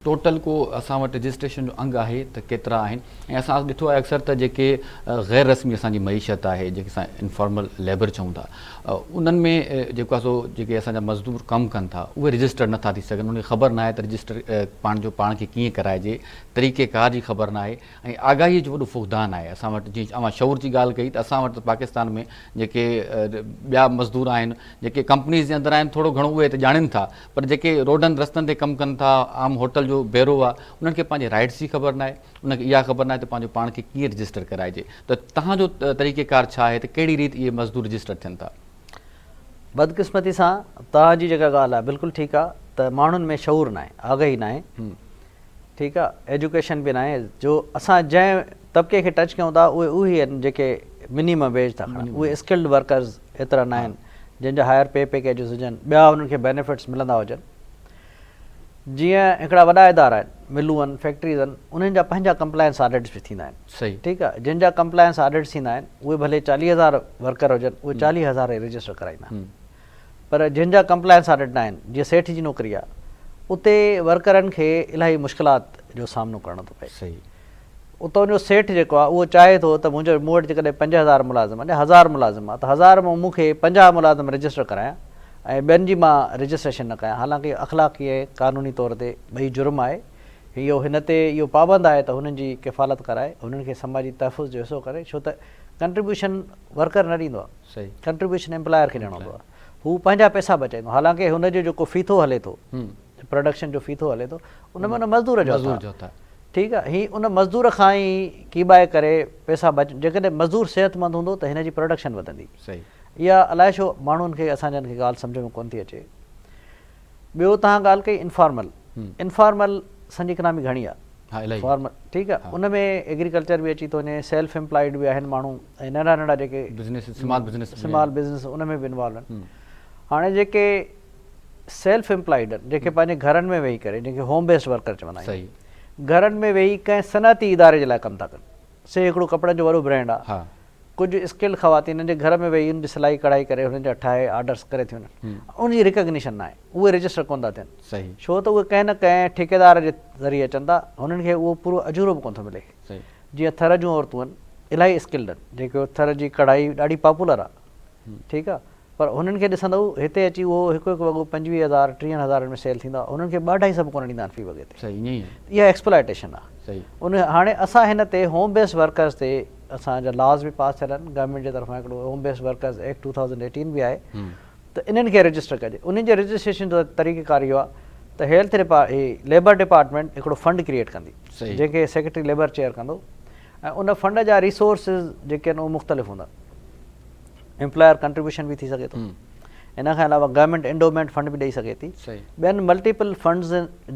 Total ڪو اسان وٽ رجسٽريشن جو انگ آهي ته ڪيترا آهن ۽ اسان ڏٺو آهي اڪثر ته جيڪي غير رسمي اسان جي معيشت آهي جيڪي اسان انفارمل ليبر چئون ٿا انهن ۾ جيڪو آهي سو جيڪي اسان جا مزدور ڪم ڪن ٿا اهي رجسٽر نٿا ٿي سگهن انهن کي خبر ناهي ته رجسٽر پاڻ جو پاڻ کي ڪيئن ڪرائجي طريقي ڪار جي خبر ناهي ۽ آگاهي جو وڏو فقدان آهي اسان وٽ جيئن اوهان شعور جي ڳالهه ڪئي ته اسان وٽ پاڪستان ۾ جيڪي ٻيا مزدور آهن جيڪي ڪمپنيز جي اندر آهن ٿورو گهڻو اهي ته ڄاڻين ٿا پر جيڪي روڊن رستن تي ڪم ڪن ٿا عام هوٽل جو بيرو آهي انهن کي پنهنجي رائٽس جي خبر ناهي انهن کي اها خبر ناهي ته پنهنجو پاڻ کي ڪيئن رجسٽر ڪرائجي ته توهان جو طريقي ڪار ڇا آهي ته ڪهڙي ريت اهي مزدور رجسٽر ٿين ٿا. بدقسمتي سان توهان جي جيڪا ڳالهه آهي بلڪل ٺيڪ آهي ته ماڻهن ۾ شعور ناهي آگاهي ناهي ٺيڪ آ ايجوڪيشن به ناهي جو اسان جنهن طبقي کي ٽچ ڪيون ٿا اهي اهي آهن جيڪي منيمم ويج ٿا کڻن اهي اسڪلڊ ورڪرز ايترا ناهن جن جا هائر پي پيڪيجز هجن ٻيا انهن کي بينيفٽس ملندا هجن جيئن هڪڙا وڏا ادارا آهن ملون آهن فيڪٽريز آهن انهن جا پنهنجا ڪمپلائنس آڊٽس به ٿيندا آهن ٺيڪ آ جن جا ڪمپلائنس آڊٽس ٿيندا آهن اهي ڀلي 40,000 ورڪر هجن اهي 40,000 ئي رجسٽر ڪرائيندا پر جن جا ڪمپلائنس آڊٽ ناهن جيئن سيٺ جي نوڪري آ اتي ورڪرن کي الاهي مشڪلات جو سامنو ڪرڻو ٿو پئي. اتان جو سيٺ جيڪو آ اهو چاهي ٿو ته منهنجو مون وٽ جيڪڏهن 5000 ملازم آهن يا 1000 ملازم آ ته 1000 مان مون کي 50 ملازم رجسٽر ڪرايان ۽ ٻين جي مان رجسٽريشن نه ڪيان حالانڪه اهو اخلاقي ۽ قانوني طور تي ٻئي جرم آهي اهو هن تي اهو پابند آهي ته هنن جي ڪفالت ڪرائي هنن کي سماجي تحفظ جو حصو ڪري ڇو ته ڪنٽريبيوشن ورڪر نه ڏيندو آ. ڪنٽريبيوشن ايمپلائر کي ڏيڻو هوندو آهي هو پنهنجا پئسا بچائيندو حالانڪه هن جو جيڪو ڦيٿو هلي ٿو پروڊڪشن جو ڦيٿو هلي ٿو ان ۾ ان مزدور جو هٿ آهي ٺيڪ آهي هي ان مزدور کان ئي ڪيٻائي ڪري پئسا بچ جيڪڏهن مزدور صحت مند هوندو ته هن جي پروڊڪشن وڌندي اها الائي ڇو ماڻهن کي اسان جن کي ڳالهه سمجهه ۾ ڪونه ٿي اچي ٻيو توهان ڳالهه ڪئي انفارمل انفارمل اسان جي اڪنامي گهڻي آهي ها الاهي. فارمر ٺيڪ آ ان ۾ ايگريڪلچر به اچي ٿو وڃي سيلف امپلائيڊ به آهن ماڻهو ۽ ننڍا ننڍا جيڪي business small business small business ان ۾ به انوالو آهن هاڻي جيڪي سيلف امپلائيڊ آهن جيڪي پنهنجي گهرن ۾ ويهي ڪري جنهن کي هوم بيسڊ ورڪر چوندا آهيون گهرن ۾ ويهي ڪنهن صنعتي اداري جي لاء ڪم ٿا ڪن سي هڪڙو ڪپڙن جو وڏو برانڊ آ ڪجهه اسڪلڊ خواتين جي گهر ۾ ويهي ان جي سلائي ڪڙهائي ڪري هنن جا ٺاهي آرڊرس ڪري ٿيون وڃن ان جي ريڪگنيشن ناهي اهي رجسٽر ڪونه ٿا ٿين ڇو ته اهي ڪنهن نه ڪنهن ٺيڪيدار جي ذريعي اچن ٿا هنن کي اهو پورو اجورو به ڪونه ٿو ملي جيئن ٿر جون عورتون آهن الاهي اسڪلڊ آهن جيڪو ٿر جي ڪڙهائي ڏاڍي پاپولر آهي ٺيڪ آهي پر هنن کي ڏسندؤ هتي اچي اهو هڪ هڪ وڳو 25,000 30 هزارن ۾ سيل ٿيندو آهي هنن کي ٻه اڍائي سئو به ڪونه ڏيندا آهن في وڳي تي اها ايڪسپلائيٽيشن آهي ان هاڻي اسان هن تي هوم بيسڊ ورڪرز تي اسان جا لاز به پاس ٿيل آهن گورنمينٽ جي طرفان هڪڙو هوم بيسڊ ورڪرز ايڪٽ 2018 به آهي ته انهن کي رجسٽر ڪجي انهن جي رجسٽريشن جو طريقه ڪار اهو آهي ته هيلٿ ڊپا هي ليبر ڊپارٽمينٽ هڪڙو فنڊ ڪريئيٽ ڪندي جنهن کي سيڪريٽري ليبر چيئر ڪندو ۽ ان فنڊ جا ريسورسز جيڪي آهن اهي مختلف هوندا امپلائر ڪنٽريبيوشن به ٿي سگهي ٿو ان کان علاوه گورنمينٽ انڊومينٽ فنڊ به ڏئي سگهي ٿي ٻين ملٽيپل فنڊز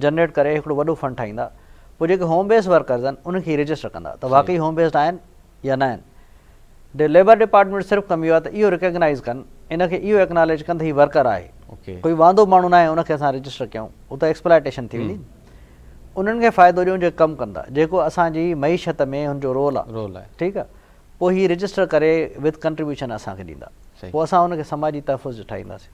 جنريٽ ڪري هڪڙو وڏو فنڊ ٺاهيندا پوء جيڪي هوم بيس ورڪرز آهن انهن کي رجسٽر ڪندا ته واقعي هوم بيسڊ آهن يا نه آهن ليبر ڊپارٽمينٽ صرف ڪم اهو آهي ته اهو ريڪگنائز ڪن ان کي اهو ايڪناليج ڪن ته هي ورڪر آهي ڪوئي واندو ماڻهو ناهي ان کي اسان رجسٽر ڪيون هو ته ايڪسپلائٽيشن ٿي ويندي انهن کي فائدو ڏيون جيڪي ڪم ڪن ٿا جيڪو اسان جي معيشت ۾ هن جو رول آهي ٺيڪ آهي پوء هي رجسٽر ڪري وٿ ڪنٽريبيوشن اسان کي ڏيندا پوء اسان ان کي سماجي تحفظ جو ٺاهينداسين.